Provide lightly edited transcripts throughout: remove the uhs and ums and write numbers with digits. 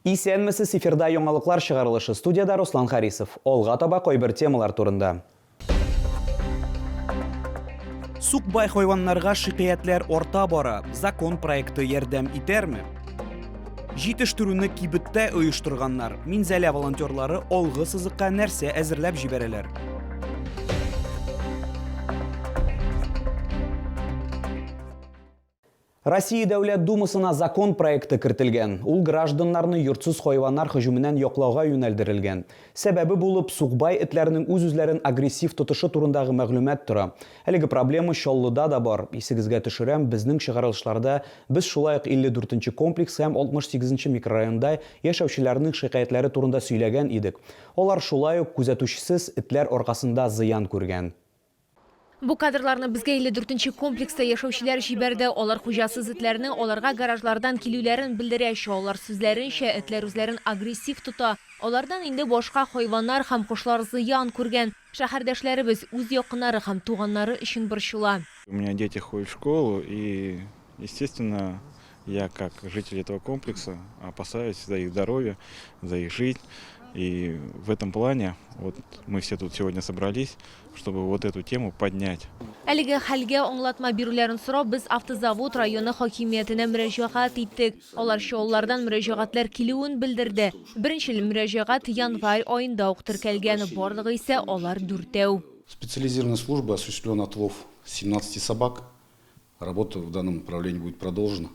Исәнмесез, эфирда яңалыклар чыгарылышы. Студиядә Руслан Харисов. Алга таба кайбер темалар турында. Сукбай хайваннарга шикаятьләр арта бара. Закон проекты ярдәм итәрме? Җитештерүне кибеттә оештырганнар. Минзәлә волонтерлары алгы сызыкка нәрсә әзерләп җибәрәләр? Россия Дәүләт Думасына закон проекты кертелгән. Ул гражданнарны йортсыз хайваннар һөҗүменнән яклауга юнәлдерелгән. Сәбәбе булып сукбай этләрнең үз-үзләрен агрессив тотышы турындагы мәгълүмат тора. Әлеге проблема Чаллыда да бар. Исегезгә төшерәм, безнең чыгарылышларда без шулай ук 54 нче комплекс һәм 68 нче микрорайонда яшәүчеләрнең шикаятьләре турында сөйләгән идек. Алар шулай ук күзәтүчесез этләр аркасында зыян күргән. Бу кадрларны безгә 54 нче комплекста яшәүчеләр җибәрде. Алар хуҗасыз этләрнең аларга гаражлардан килүләрен белдерә. Чаллылар сүзләренчә, этләр үзләрен агрессив тота. Алардан инде башка хайваннар һәм кошлар зыян күргән. Шәһәрдәшләребез үз якыннары һәм туганнары өчен борчыла. У меня дети ходят в школу и, естественно, я как житель этого комплекса опасаюсь за их здоровье, за их жизнь. И в этом плане вот мы все тут сегодня собрались, чтобы вот эту тему поднять. Әлеге хәлгә аңлатма бирүләрен сорап, без Автозавод районы хакимиятенә мөрәҗәгать иттек. Алар Чаллылардан мөрәҗәгатьләр килүен белдерде. Беренчел мөрәҗәгать январь аенда ук теркәлгән, барлыгы исә алар дүртәү. Специализированной службой осуществлен отлов 17 собак. Работа в данном направлении будет продолжена.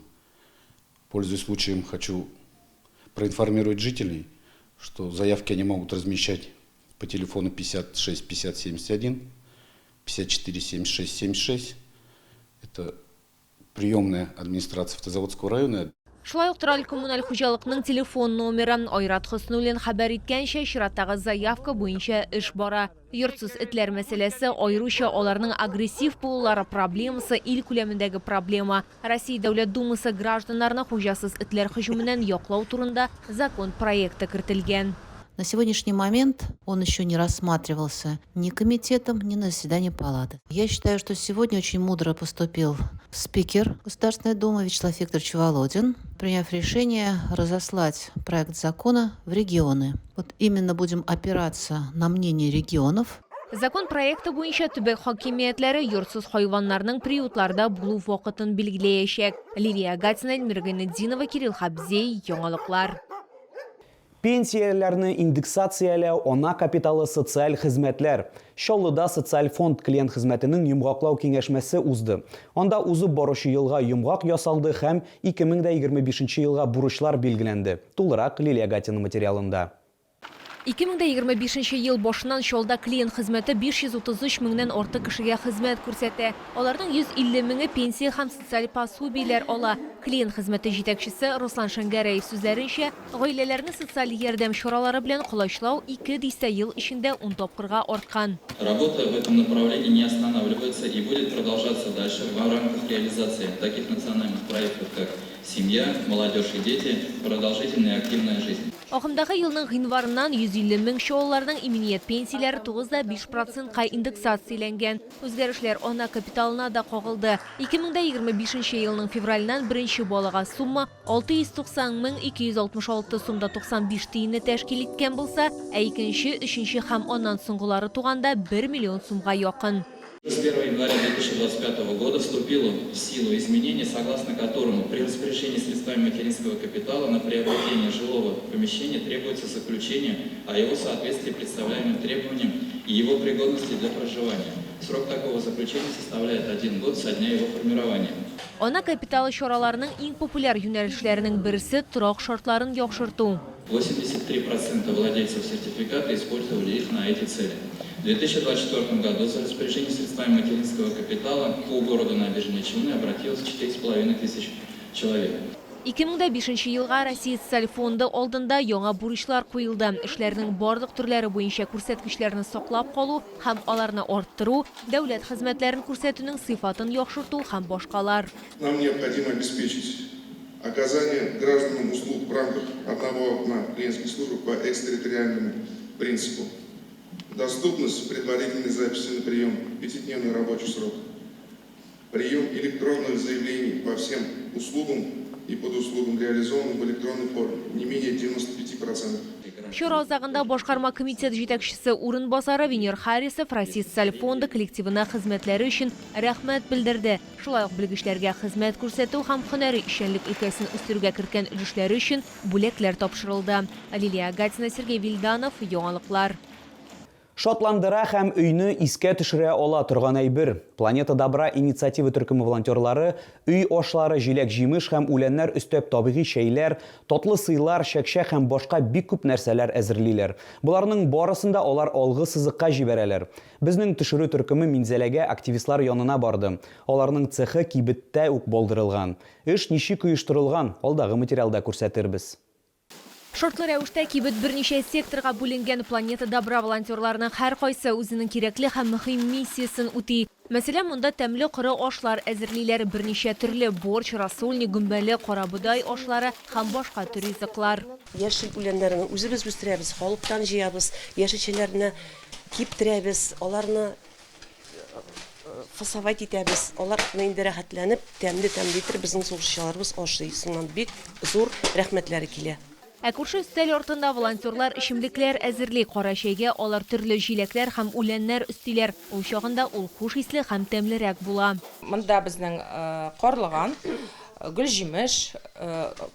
Пользуясь случаем, хочу проинформировать жителей, что заявки они могут размещать по телефону 56 50 71, 54 76 76. Это приемная администрация Автозаводского района. Шулай ук торак-коммуналь хуҗалыкның телефон номеры. Айрат Хөснуллин хәбәр иткәнчә, чираттагы заявка буенча эш бара. Йортсыз этләр мәсьәләсе, аеруча аларның агрессив булулары проблемасы ил күләмендәге проблема. Россия Дәүләт Думасы гражданнарны хуҗасыз этләр һөҗүменнән яклау турында закон проекты кертелгән. На сегодняшний момент он еще не рассматривался ни комитетом, ни на заседании палаты. Я считаю, что сегодня очень мудро поступил спикер Государственной Думы Вячеслав Викторович Володин, приняв решение разослать проект закона в регионы. Вот именно будем опираться на мнение регионов. Закон проекты буенча төбәк хакимиятләре йортсыз хайваннарның приютларда булу вакытын билгеләячәк. Лилия Гатина, Эльмира Гайнетдинова, Кирилл Хабзей, Яңалыклар. Пенсияләрне индексацияләү, ана капиталы, социаль хезмәтләр. Чаллыда Социаль фонд клиент хезмәтенең йомгаклау киңәшмәсе узды. Анда узып баручы елга йомгак ясалды һәм 2025 нче елга бурычлар билгеләнде. Тулырак Лилия Гатина материалында. 2025 нче ел башыннан Чаллыда клиент хезмәте 533 меңнән артык кешегә хезмәт күрсәтә. Аларның 150 меңе пенсия һәм социаль пособиеләр ала. Клиент хезмәте җитәкчесе Руслан Шәңгәрәев сүзләренчә, Гаиләләрне социаль ярдәм чаралары белән колачлау ике дистә ел эчендә ун тапкырга арткан. Работа в этом направлении не останавливается и будет продолжаться дальше в рамках реализации таких национальных проектов, как Семья, молодежь и дети, продолжительная и активная жизнь. Агымдагы елның гыйнварыннан 150 мең чаллыларның иминият пенсияләре 9,5 процентка индексацияләнгән. Үзгәрешләр ана капиталына да кагылды. 2025 нче елның февраленнән беренче балага сумма 690 мең 266 сум да 95 тиенне тәшкил иткән булса, ә икенче, өченче һәм аннан соңгылары туганда бер миллион сумга якын. С 1 января 2025 года вступило в силу изменение, согласно которому при распоряжении средствами материнского капитала на приобретение жилого помещения требуется заключение о его соответствии представляемым требованиям и его пригодности для проживания. Срок такого заключения составляет один год со дня его формирования. Ана капиталы чараларының иң популяр юнәлешләренең берсе, торак шартларын яхшырту. 83 процента владельцев сертификата использовали их на эти цели. В 2024 году за распоряжение средствами материнского капитала по городу Набережные Челны обратилось 4,5 тысяч человек. 2005 елга Россия Социаль фонды алдында яңа бурычлар куелды. Эшләрнең барлык төрләре буенча күрсәткечләрне саклап калу һәм аларны арттыру, дәүләт хезмәтләрен күрсәтүнең сыйфатын яхшырту һәм башкалар. Нам необходимо обеспечить оказание гражданам услуг в рамках одного окна клиентской службы по экстерриториальному принципу. Доступность предварительной записи на прием, пятидневный рабочий срок. Прием электронных заявлений по всем услугам и подуслугам реализован в электронной форме, не менее 95%. процентов. Чара азагында башкарма комитет җитәкчесе урынбасары Венер Харисов Россия Социаль фонды коллективына хезмәтләре өчен рәхмәт белдерде. Шулай ук белгечләргә хезмәт күрсәтү һәм һөнәри эшчәнлек өлкәсен үстерүгә керткән өлешләре өчен бүләкләр тапшырылды. Лилия Гатина, Сергей Вильданов, Яңалыклар. Шатландыра һәм өйне искә төшерә ала торган әйбер. Планета добра инициатива төркеме волонтерлары өй ашлары, җиләк-җимеш һәм үләннәр өстәп табигый чәйләр, татлы сыйлар, чәкчәк һәм башка бик күп нәрсәләр әзерлиләр. Боларның барысын да алар алгы сызыкка җибәрәләр. Безнең төшерү төркеме Минзәләгә активистлар янына барды. Аларның цехы кибеттә үк булдырылган. Эш ничек оештырылган, алдагы материалда күрсәтербез. Шартлы рәвештә кибет берничә секторга бүленгән. Планета добра волонтерларының һәркайсы үзенең кирәкле һәм мөһим миссиясен үти. Мәсәлән, монда тәмле коры ашлар әзерлиләр, берничә төрле борщ, рассольник, гөмбәле, карабодай ашлары һәм башка төр ризыклар. Яшел үләннәрне үзебез үстерәбез, халыктан җыябыз, яшелчәләрне киптерәбез, аларны фасовать итәбез. Аларны инде рәхәтләнеп, тәмле-тәмле итеп безнең сугышчыларыбыз ашый. Соңыннан бик зур рәхмәтләре килә. Ә күрше өстәл артында волонтерлар эчемлекләр әзерли. Кара чәйгә алар төрле җиләкләр һәм үләннәр өстиләр. Ул чагында ул хуш исле һәм тәмлерәк була. Монда безнең карлыган, гөлҗимеш,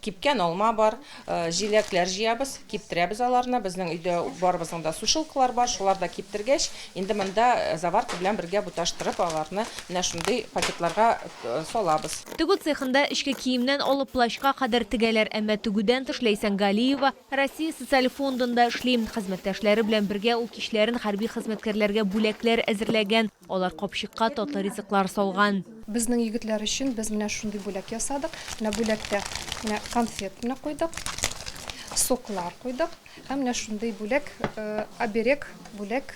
кипкән алма бар, җиләкләр җыябыз, киптерәбез аларны. Безнең өйдә барыбызның да сушилкалар бар, шулар да киптергәч, инде монда заварка белән бергә буташтырып аларны менә шундый пакетларга салабыз. Тегү цехында эчке киемнән алып плащка кадәр тегәләр, әмма тегүдән тыш Ләйсән Галиева Россия Социаль фондында эшли. Хезмәттәшләре белән бергә ул кичләрен хәрби хезмәткәрләргә бүләкләр әзерләгән. Алар капчыкка татлы ризыклар салган. Безнең егетләр өчен без менә шундый бүләк ясадык. Менә бүләктә менә конфет менә куйдык, соклар куйдык һәм менә шундый бүләк, оберег бүләк,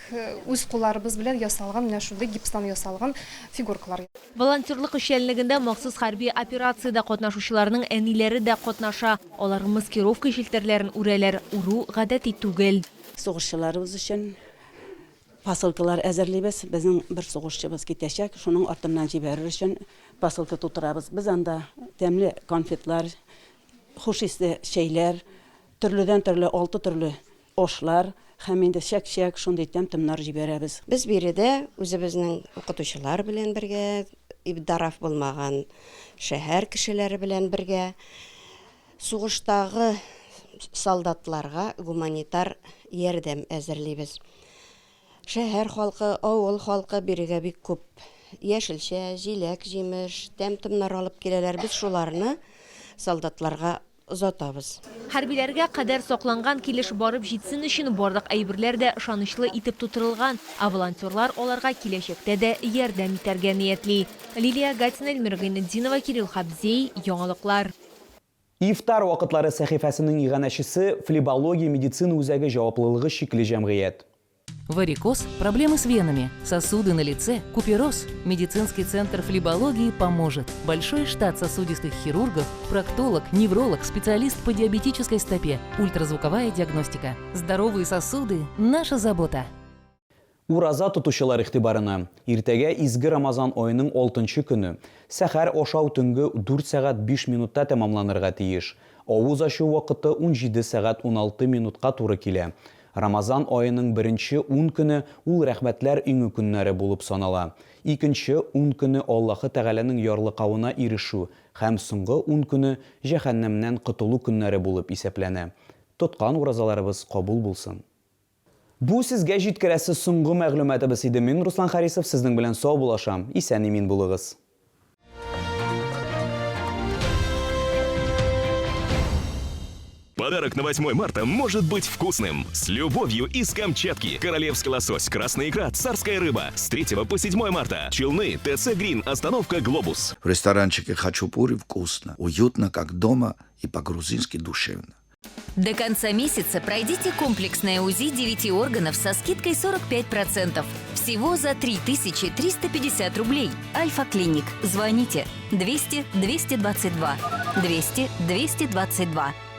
үз кулларыбыз белән ясалган менә шундый гипстан ясалган фигуркалар. Волонтерлык эшчәнлегендә махсус хәрби операциядә катнашучыларның әниләре дә катнаша. Алар маскировка челтәрләрен үрәләр. Үрү гадәти түгел. Сугышчыларыбыз өчен Посылкалар әзерлибез. Безнең бер сугышчыбыз китәчәк, шуның артыннан җибәрер өчен посылка тутырабыз. Без анда тәмле конфетлар, хуш исле чәйләр, төрледән-төрле алты төрле ашлар һәм инде чәк-чәк, шундый тәм-томнар җибәрәбез. Без биредә үзебезнең укытучылар белән бергә, битараф булмаган шәһәр кешеләре белән бергә сугыштагы солдатларга гуманитар ярдәм әзерлибез. Шәһәр халкы, авыл халкы бирегә бик күп яшелчә, җиләк-җимеш, тәм-томнар алып киләләр. Без шуларны солдатларга озатабыз. Хәрбиләргә кадәр сакланган килеш барып җитсен өчен барлык әйберләр дә ышанычлы итеп тутырылган, ә волонтерлар аларга киләчәктә дә ярдәм итәргә ниятли. Лилия Гатина, Эльмира Гыйнетдинова, Кирилл Хабзей, Яңалыклар. Ифтар вакытлары сәхифәсенең иганәчесе, Флебология медицина үзәге җаваплылыгы чикле җәмгыять. Варикоз, проблемы с венами, сосуды на лице, купероз. Медицинский центр флебологии поможет. Большой штат сосудистых хирургов, проктолог, невролог, специалист по диабетической стопе, ультразвуковая диагностика. Здоровые сосуды – наша забота. Ураза тотучылар игътибарына! Иртәгә изге Рамазан аеның алтынчы көне. Сәхәр ашау төнге дүрт сәгать биш минутта тәмамланырга тиеш. Авыз ачу вакыты 17 сәгать 16 минутка туры килә. Рамазан аеның беренче ун көне ул рәхмәтләр иңү көннәре булып санала. Икенче ун көне Аллаһы Тәгаләнең ярлыкавына ирешү һәм соңгы ун көне җәһәннәмнән котылу көннәре булып исәпләнә. Тоткан уразаларыбыз кабул булсын! Бу сезгә җиткерәсе соңгы мәгълүматыбыз иде. Мин Руслан Харисов сезнең белән саубуллашам. Исән-имин булыгыз. Подарок на 8 марта может быть вкусным. С любовью из Камчатки. Королевский лосось, красная икра, царская рыба. С 3 по 7 марта. Челны, ТЦ Грин, остановка Глобус. В ресторанчике хачапури вкусно, уютно, как дома и по-грузински душевно. До конца месяца пройдите комплексное УЗИ 9 органов со скидкой 45%. Всего за 3350 рублей. Альфа-клиник. Звоните 200 222 200 222.